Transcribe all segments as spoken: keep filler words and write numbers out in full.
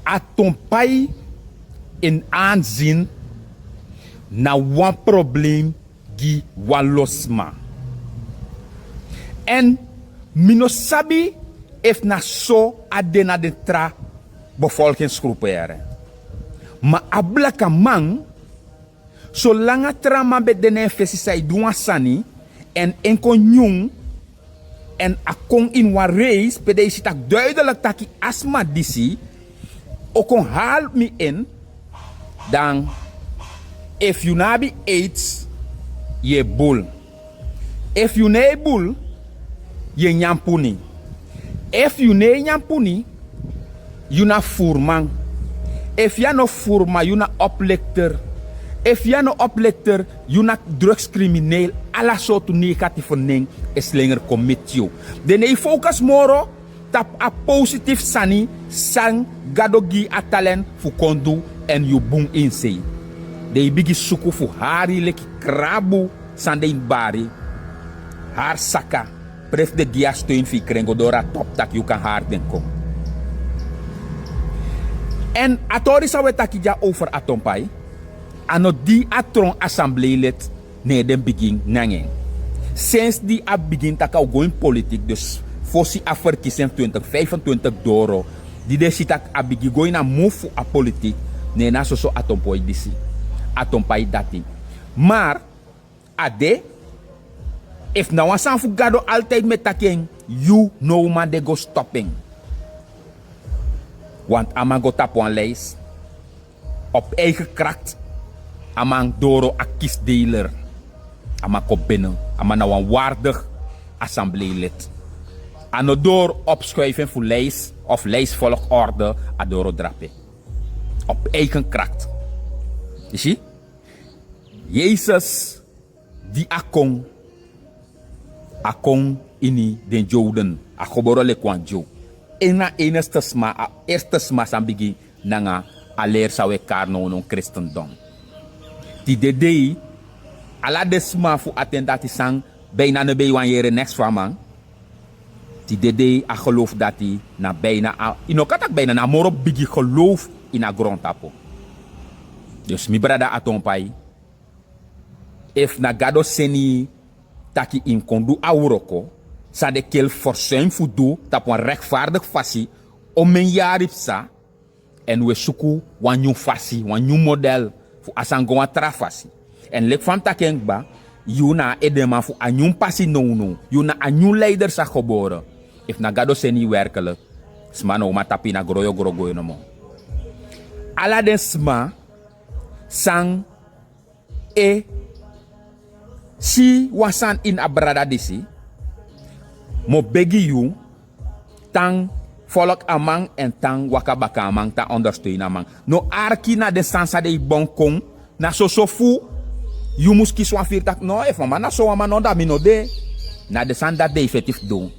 Atonpai in aanzin na wan probleem gi wan lo sma. Èn mi no sabi efu na so a de na den tra bevolkingsgrupu yere. Ma a blakaman, solanga tra man ben de na en fesi san e du wan sani, èn en kon nyun, èn a kon ini wan reis pe den e si tak' duidelik taki a sma disi o kon hali mi en, dan efu yu no abi aids, yu e bul. Efu yu no e bul, yu e nyan puni. Efu yu no e nyan puni, yu na furuman. Efu yu a no furuman, yu na oplikter. Efu yu a no oplikter, yu na drugskrimineel. Ala sortu negatifu nen e slenger kon miti yu. Den no e fowkas moro tapu a positifu sani san Gado gi yu a talent fu kon du, èn yu bun ini sei. Den e bigin suku fu hari yu leki krabu san den e bari, hari saka, pe fu den gi yu a steun fu yu kren go doro a topu tak' yu kan hari den kon. Èn a tori san wi e taki dya over Atonpai, a no di a tron assembleelid, ne den bigin nanga en. Sensi di a bigin tak' a o go ini politik, dus fosi a verkiezing twintig vijfentwintig doro, di den si tak' a bigin go ini a move fu a politik, ne na soso Atonpai disi, Atonpai dati. Maar a de, efu na wan sani fu Gado, altijd mi e taki en, yu no man de go stop en. Want a man go tapu wan lijst, op eigen kracht, a man doro a kiesdeler. A man kon binnen, a man na wan waardig assembleelid. A no doro opschuiving fu lijst of lijstvolgorde, a doro drape. Op eigen kracht. Yu si? Yesus, di a kon, a kon ini den Joden, a gebore leki wan Jow. En na enigste sma, a eerste sma san bigin nanga a leri san wi e kari nownow kristendom. Tide dei, ala den sma fu a ten dati san bijna no ben e wani yere neks fu a man. Tide dei a geloof dati na bijna a, yu no kan taki bijna, na moro bigi geloof ini a grontapu. Dus mi brada Atonpai, efu na Gado seni yu taki yu mus kon du a wroko san den kel verzuim fu du tapu wan rechtvaardig fasi, omeni yari psa, èn wi e suku wan nyun fasi, wan nyun model fu a sani go wan tra fasi. Èn leki fa mi taki en kba, yu na a edeman fu a nyun pasi nownow, yu na a nyun leider san gebore. Efu na Gado seni yu werkelijk, sma no man tapu yu na gron yu o gron gwe nomo. Ala den sma san e si wan sani ini a brada disi, mi o begi yu, tan folku a man èn tan waka baka a man, tan ondersteun a man. No arki na den sani san den e bon kon, na soso fu yu mus kisi wan firi taki no, efu a man na so wan man no, dan mi no de. Na den sani dati den e feti fu du.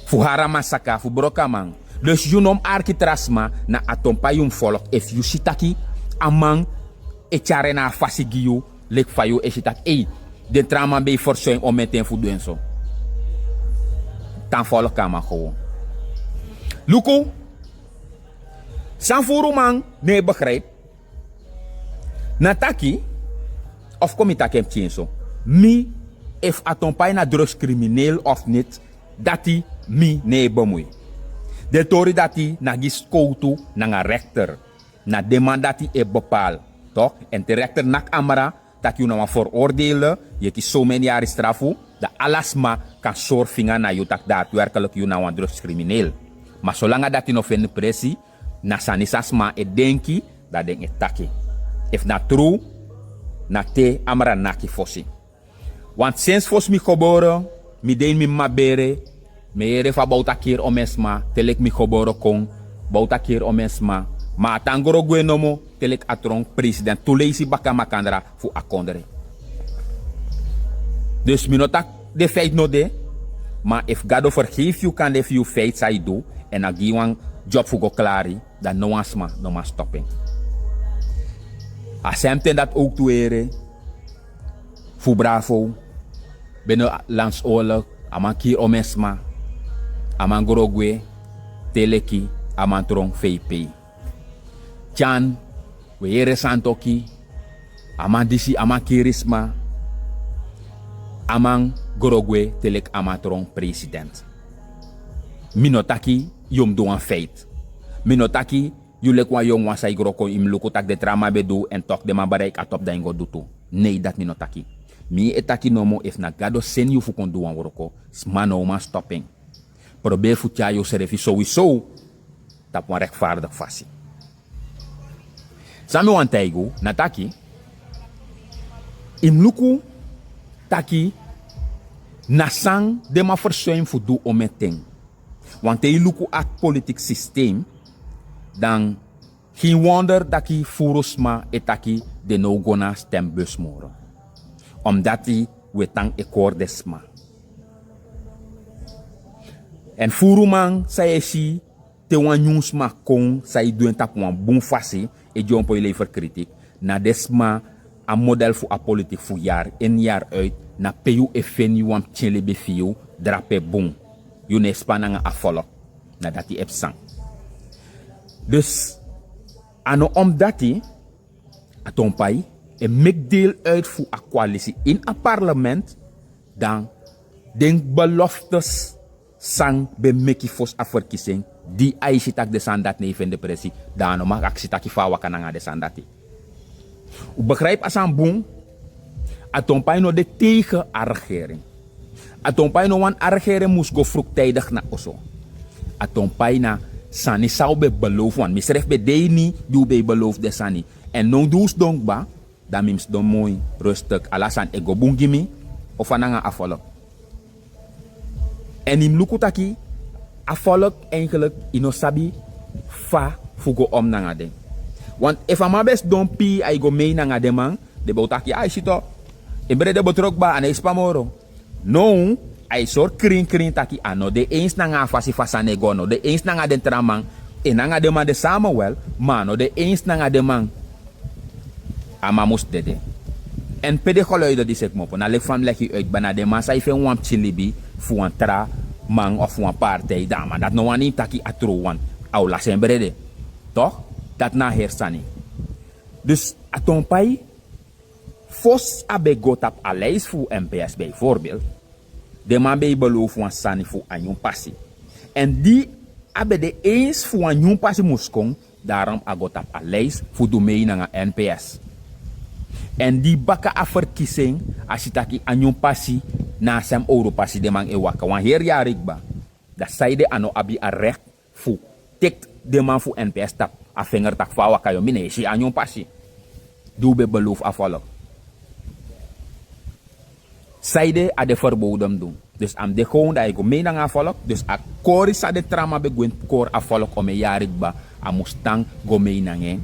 Fu hari a man saka, fu broko a man. Dus yu no mus arki tra sma, na Atonpai yu mus folku. Efu yu si taki a man e tyari en na a fasi gi yu, leki fa yu e si taki, ei, den tra man ben e verzuim omeni ten fu du en so. Tan folku a man gewoon. Luku, san furuman no e begrijp, na taki, of kon mi taki en pikinso, mi, efu Atonpai na drugskrimineel of niet, dati mi no e bemui. Den tori dati na gi skowtu nanga rechter. Na den man dati e bepaal, toch? Èn te rechter naki amra taki yu na wan veroordeelde, yu e kisi someni yari strafu, dan ala sma kan sori finga na yu taki daadwerkelijk yu na wan drugskrimineel. Ma solanga dati no feni presi, na sani san sma e denki, dan den e taki. Efu na tru, na te amra naki fosi. Want sensi fosi mi gebore, mi de ini mi mama bere, mi e yere fa Bowta kiri omeni sma, te leki mi gebore kon, Bowta kiri omeni sma, ma a tan gro gwe nomo, te leki a tron president tu leisi baka makandra fu a kondre. Dus mi no taki den feit no de, ma efu Gado vergefi yu kande fu yu feit san yu du, èn a gi yu wan job fu go klari, dan no wan sma no man stop en. A sem ten dati owktu ere, fu Bravo, Binnenlands Oorlog, a man kiri omeni sma, a man gro gwe, te leki a man tron V P. Tyan, we yere santoki. A man disi a man kiri sma. A man gro gwe te leki a man tron president. Mi no taki yu mus du wan feit. Mi no taki yu leki wan yongu wan san e gro kon yu mus luku tak' den tra man ben du èn tok' den man bereiki a topu dan yu go du tu. Nei, dati mi no taki. Mi e taki nomo efu na gado seni yu fu kon du wan wroko, sma no man stopu en. Proberi fu tyari yusrefi sowisow tapu wan rekfardigi fasi. San mi wani taigi unu na taki, yu mus luku taki na san den man fersuem fu du ometen. Wanten yu luku a politiki sistem, dan gen wonder taki furu sma e taki den no o go na a stembus moro. Omdati wi e tan e kori den sma. Èn furu man san yu e si te wan nyun sma kon san e du en tapu wan bun fasi, e dyompo e lever kritik, na den sma a model fu a politik fu yari ini yari uit, na pe yu e feni wan pikin libi fi yu drape bun. Yu no e span nanga a volk. Na dati e psa. Dus a no omdati a Tompai e meki deel uit fu a koalisi ini a parlement, dan den beloftes san ben meki fosi a verkiezing, di a e si tak' den sani dati no e feni depresi, dan a no man aksi taki fa a waka nanga den sani dati. Un begrijp a sani bun. A Tompai no de tegen a regering. A Tompai no wani a regering mus go vroegtijdig na oso. A Tompai na sani san un ben belofu, want misrefi ben de ini di un ben e belofu den sani. Èn now di un sidon kba, dan mi mus sidon moi, rustig, ala sani e go bun gi mi of a nanga a volk. Èn yu mus luku taki a volk, eigenlijk yu no sabi fa fu go om nanga den. Want efu a man ben sidon pii a e go mei nanga den man, den ben o taki a e si to, en brede betrokba a no e span moro. Now a e sori krinkrin taki a no de eens nanga a fasi fa sani e go, a no de eens nanga den tra man. En nanga den man de samenwel, ma a no de eens nanga den man. A man mus dede. Èn pe den geluiden disi e kmopo na leki fa mi leki yu uit kba, na den man san e feni wan pikin libi fu wan tra man of fu wan partij, dan a man dati no wani yu taki a trow, want a o lasi en brede. Toch? Dati na a heri sani. Dus a Tompai, fosi a ben go tapu a lijst fu mps bijvoorbeeld, den man ben e belofu wan sani fu a nyun pasi. Èn di a ben de eens fu wan nyun pasi mus kon, daarom a go tapu a lijst fu du mei nanga mps. Èn di baka a verkiezing a si taki a nyun pasi na a sem owru pasi den man e waka wan heri yari kba, dan saide a no abi a recht fu teki den man fu mps tapu a vinger taki fa a waka, yu mi no e si a nyun pasi di un ben belofu a volk. Saide a de verboden mus du. Dus a mus de gewoon, dan a e go mei nanga a volk. Dus a kori san den tra man ben gwenti kori a volk omen yari kba, a mus tan go mei nanga en.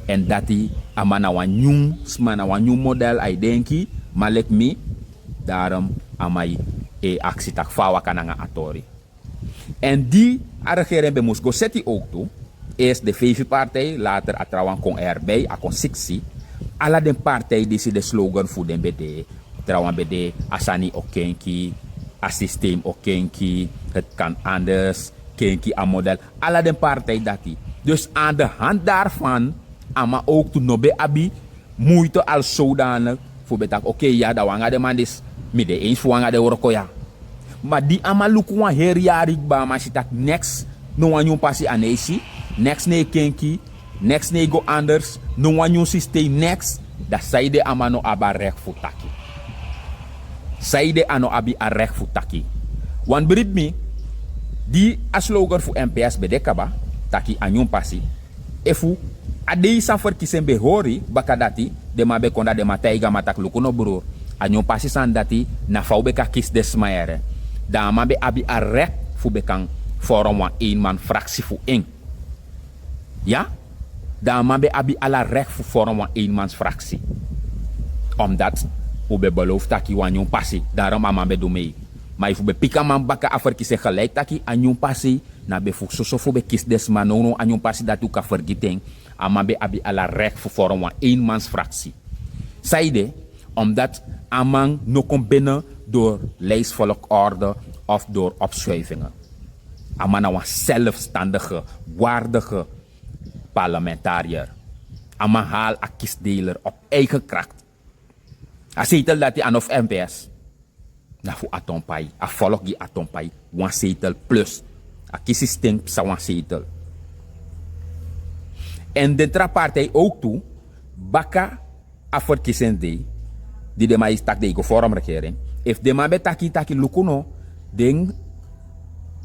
Èn dati, a man na wan nyun sma, na wan nyun model a e denki. Ma leki mi, daarom a man e aksi taki fa a waka nanga a tori. Èn di a regering ben mus go seti owktu, eerst de vv-partij, later a trawan kon erbij, a kon siksi. Ala den partij disi, den slogan fu den ben de, trawan ben de, a sani o kenki, a systeem o kenki, het kan anders, kenki a model. Ala den partij dati. Dus aan de hand daarvan, a man owktu no ben abi muite al zodanig fu ben taki, oké, ya, dan wi anga den man disi, mi de eens fu wi anga den wroko ya. Ma di a man luku wan heri yari kba, a man si taki neks, no wan nyun pasi a no e si, neks no e kenki, neks no e go anders, no wan nyun systeem, neks, dan saide a man no abi a recht fu taki? Saide a no abi a recht fu taki? Wan bribi mi, di a slogan fu mps ben de kaba, taki a nyun pasi, efu a dei san verkiezing ben hori, baka dati den man ben kon, dan den man taigi a man taki luku no broer, a nyun pasi sani dati na fa un ben kan kisi den sma yere. Dan a man ben abi a recht fu ben kan vorm wan eenman fraksi fu en. Ya, dan a man ben abi ala recht fu vorm wan eenmans fraksi. Omdat un ben belofu taki wan nyun pasi, daarom a man ben du mei. Ma efu un ben piki a man baka a verkiezing gelijk taki a nyun pasi na ben fu soso fu ben kisi den sma, nownow a nyun pasi dati un kan vergiti en. A man ben abi ala recht fu vorm wan eenmans fraksi. Saide? Omdat a man no kon binnen door lijstvolgorde of door opschuivingen. A man na wan zelfstandige, waardige Parlementariër. A man haal a kisdeler op eigen kracht. A zetel dati a no fu mps. Na fu atompai a volk gi atompai wan zetel plus. A kisi sten psa wan zetel. En den tra partij ook tu baka a verkiezing dei. Di den man e taki den e go vorm regering. Efu den man ben taki taki luku no den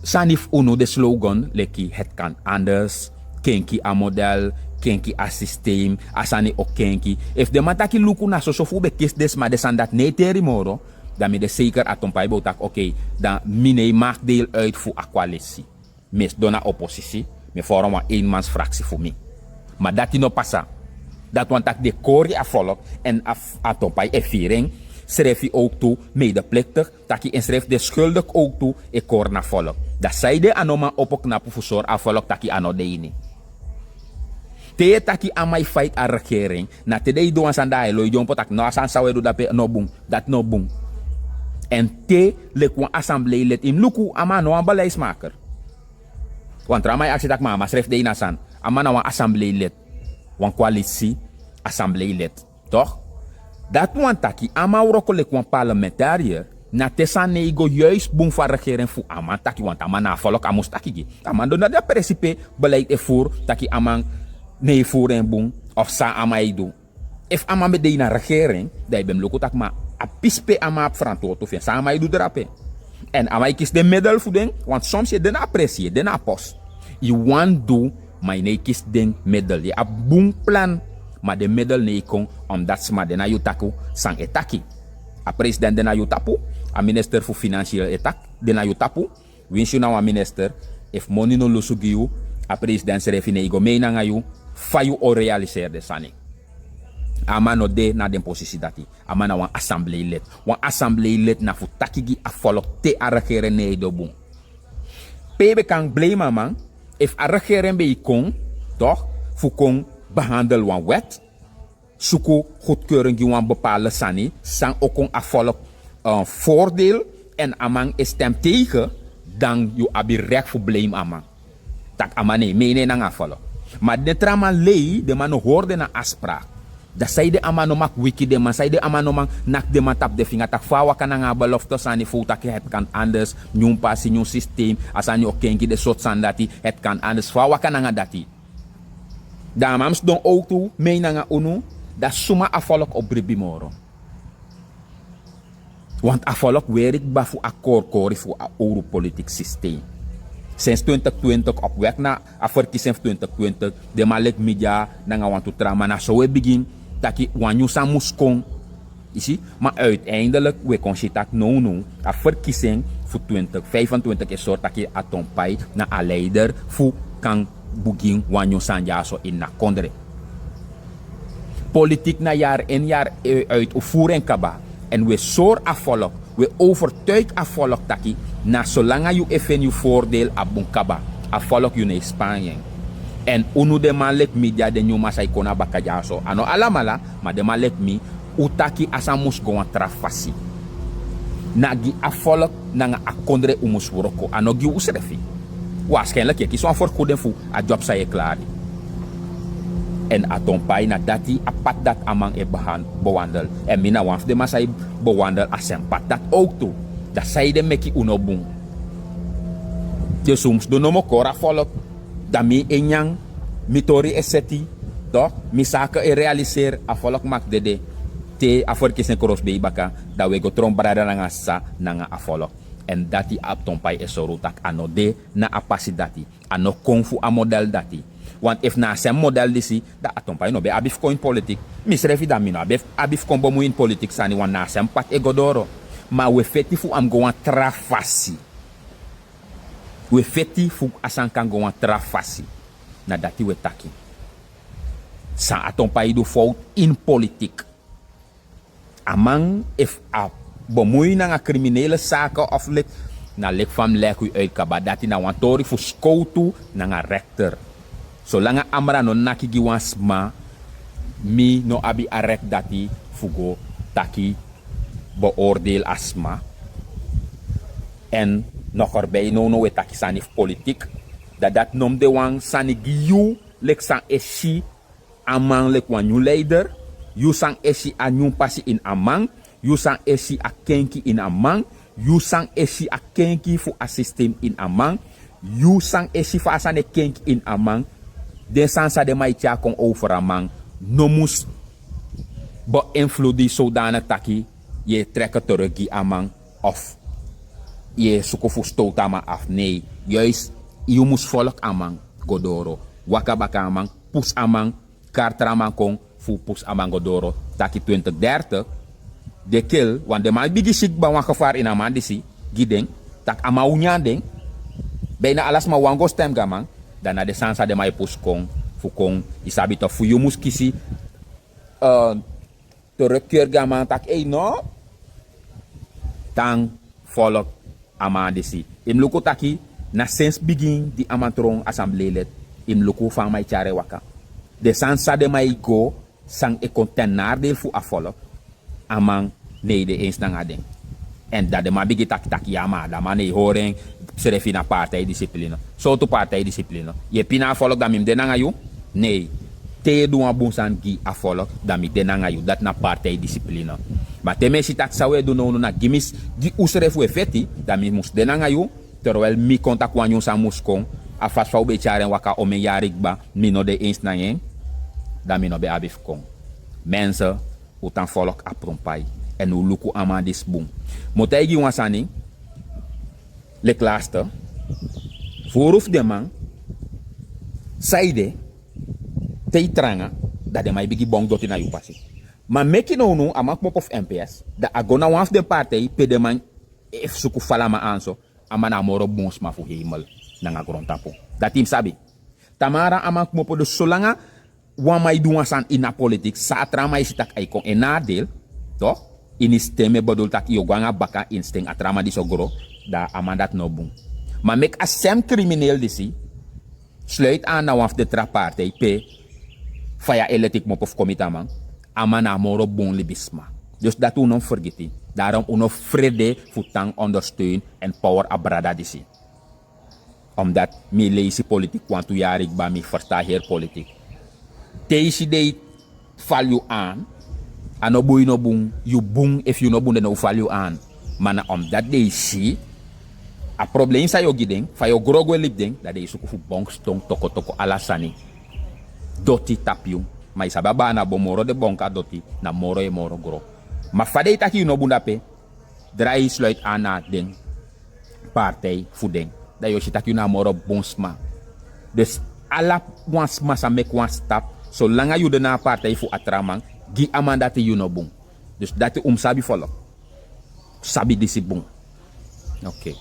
sani fu unu de slogan leki het kan anders. Kenki a model, kenki a systeem. A sani o kenki. Efu den man taki luku na soso fu un ben kisi den sma den sani dati no e teri moro. Dan mi de seker atompai bo taki okei. Dan mi no e maak deel uit fu a koalisi. Mi e sidon na oposisi. Mi e forum wan einmansfraksi fu mi. Ma dati no pasa. Dati wani taki den e kori a volk. Èn a atompai e firi en srefi owktu medepliktigi. Taki ensrefi de skuldik owktu e kori na volk. Dan sanede a no man opo knapu fu sori a volk taki a no de ini. Te yu e taki a man e faiti a regering. Na te den e du wan sani dan a e loi dyompo taki no a sani san un e du dape no bun. Dati no bun. Èn te leki wan assembleilid yu mus luku a man a no wan beleismaker. Wan tra man e aksi taki ma a man srefi de ini a sani. A man na wan assembleilid. Wan koalisi assembleilid. Tok? Dati wani taki a man wroko leki wan parlementariër. Na te sani no e go yuis bun fu a regering fu a man taki wantu a man na a volk a mus taki gi. A man don na den presi pe beleid e furu taki a man no e furu en bun. Of san a man e du. Efu a man ben de ini a regering dan yu ben mus luku taki ma a pisi pe a man abi frantwortu fu en san a man e du drape. Èn a man e kisi den middel fu den. Wantu soms yu e de na a presi yu e de na a pos. Yu wani du ma yu no e kisi den middel yu abi bun plan. Ma den middel no e kon. Omdati sma de na yu tapu san e taki. A president de na yu tapu. A minister fu finansiel e taki de na yu tapu. Winsi yu na wan minister efu moni no lusu gi yu a president srefi no e go mei nanga yu. Fa yu o realiseri den sani. A man no de na den posisi dati. A man na wan assembleilid. Wan assembleilid na fu taki gi a volk te a regering no e du bun. Pe yu ben kan blame a man. Efu a regering ben e kon tok fu kon behandel wan wet suku goedkeuring gi wan bepaalde sani san o kon a volk voordeel. Èn a man e stem tegen dan yu abi rek fu blame a man. Tak' a man no e mei no e nanga a folo. Ma den tra man lei den man no hori den na afsprak. Dan sanede a man no man kwiki den man sanede a man no man naki den man tapu den finga tak' fa a waka nanga a belofte sani fu un taki het kan anders. Nyun pasi nyun sistem. A sani o kenki den sortu sani dati het kan anders fa a waka nanga dati. Dan a man mus don owtu mei nanga unu. Dan suma a folo o bribi moro. Want a volk weri kba fu a korkori fu a owru politik sistem. Sinsi twintig twintig op wek na a ferkisi en fu twintig twintig. Den man leki mi dya nanga wantu tra man na so un e bigin taki wan nyun sani mus kon. Yu si? Ma uiteindelik un e kon si tak' nownow a ferkisi en fu twintig vijfentwintig e sori taki a ton pai na a leider fu kan bugin wan nyun sani dyaso ini a kondre. Politik na yari en yari uit un furu en kaba. Èn un e sori a volk un e overtuigi a volk taki na solanga yu e feni yu voordeel a bun kaba. A volk yu no e span yu en. Èn unu den man leki mi di a den nyun man sa e kon na baka dyaso a no alamala. Ma den man leki mi un taki a sani mus go wan tra fasi. Na gi a volk nanga a kondre un mus wroko a no gi unsrefi. Waarschijnlik yu e kisi wan ferkuden fu a dyop san yu e klari. Èn a ton pai na dati a pati dati a man e bewandel. Èn mi na wan fu den man san e bewandel a sen pati dati owktu. Dan sanede meki un no bun. Dus un mus du nomo kori a volk. Dan mi e nyan mi tori e seti. Tok' mi sake e realiseri a volk maki dede. Te a ferkisi en krosbei baka dan un e go tron brada nanga sisa nanga a volk. Èn dati a ton pai e sori un tak' a no de na a pasi dati. A no kon fu a model dati. Want efu na a sen model disi dan a ton pai no ben abi fu kon ini politik. Misrefi dan mi no abi fu kon bemui ini politik sani want na a sen pati e go doro. Ma un e feti fu a mus go wan tra fasi. Un e feti fu a sani kan go wan tra fasi. Na dati un e taki. San a ton pai du fowtu ini politik. A man efu a bemui nanga kriminele sake of leki na leki fa mi leki wi uit kaba dati na wan tori fu skowtu nanga rekter. Solanga amra no naki gi wan sma mi no abi a rek dati fu go taki beoordeel a sma. Èn nokorbei nownow e taki sani fu politik. Dan dati no mus de wan sani gi yu. Leki san e si a man leki wan nyun leider, yu san e si a nyun pasi ini a man, yu san e si a kenki ini a man, yu san e si a kenki fu a sistem ini a man, yu san e si fa a sani e kenki ini a man. Den sani san den man e tyari kon over a man no mus beïnvloed yu sodanig taki yu e trek teruk gi a man of yu e suku fu stowtu a man afu. Nei, juist, yu mus folku a man go doro, waka baka a man, pusu a man, kari tra man kon fu pusu a man go doro. Taki twintig dertig, den kil, want den man bigin si kba wan gevaar ini a man disi gi den, taki a man o nyan den. Bijna ala sma wani go stem gi a man. Dan na den sani san den man e pusu kon, fu kon, yu sabi toch, fu yu mus kisi, eh, terugkeri gi a man taki: ei, no. Dan folku a man disi. Yu mus luku taki na sensi bigin di a man tron assembleelid, yu mus luku fa a man e tyari en waka. Den sani san den man e go, san e kon ten nadeel fu a folku, a man no e de eens nanga den. Èn dan den man bigin taki taki: ya, ma dan a man no e hori ensrefi na partijdiscipline. Sortu partijdiscipline? Yu e pina a folku, dan mi mus de nanga yu? Nei. Te yu e du wan bun sani gi a folku, dan mi de nanga yu. Dati na partijdiscipline. Ma te mi e si taki san un e du nownow na gi mi s-, gi unsrefi un e feti, dan mi mus de nanga yu. Terwijl mi kon taki wan nyun sani mus kon, a fasi fa un ben e tyari en waka omen yari kba, mi no de eens nanga en, dan mi no ben abi fu kon. Mensen, un tan folku a prumpai, èn un luku a man disi bun. Mi o taigi yu wan sani, leki laste, furu fu den man, san ede, te yu tranga, dan den man e bigin bon doti na yu pasi. Ma meki nownow a man kmopo fu M P S, dan a go na wan fu den partij pe den man e suku fala man anso, a man na a moro bun sma fu heimel nanga grontapu. Dati yu mus sabi. Tamara a man kmopo, dus solanga wan man e du wan sani ini a politiki san a tra man e si taki a e kon en nadeel, toch, ini sten, mi e bedoel taki yu o go nanga baka ini sten, a tra man disi o gro, dan a man dati no bun. Ma meki a sem krimineel disi sluit aan na wan fu den tra partij pe faya e leti kmopo fu kon miti a man, a man na a moro bun libisma. Dus dati un no mus fergiti. Daarom un no frede fu tan ondersteun en power a brada disi. Omdat mi e leisi politiki wantu yari kba, mi ferstan heri politiki. Te yu si den e fali yu aan, a no bun, yu no bun, yu bun, efu yu no bun den no o fali yu aan. Ma na omdat den e si a problem san yu o gi den, fa yu o gro gwe libi den, dan den e suku fu bon ston toko toko ala sani. Doti tapu yu. Ma yu sabi a baa na bon, moro den bon kon a doti, na moro yu e moro gro. Ma fa den e taki yu no bun dape, drai, sluit aan na den partij fu den, dan yu o si taki yu na a moro bun sma. Dus ala wan sma sa meki wan stap, solanga yu de na a partij fu a tra man, gi a man dati yu no bun. Dus dati un mus sabi, folku. Sabi disi bun. Oké.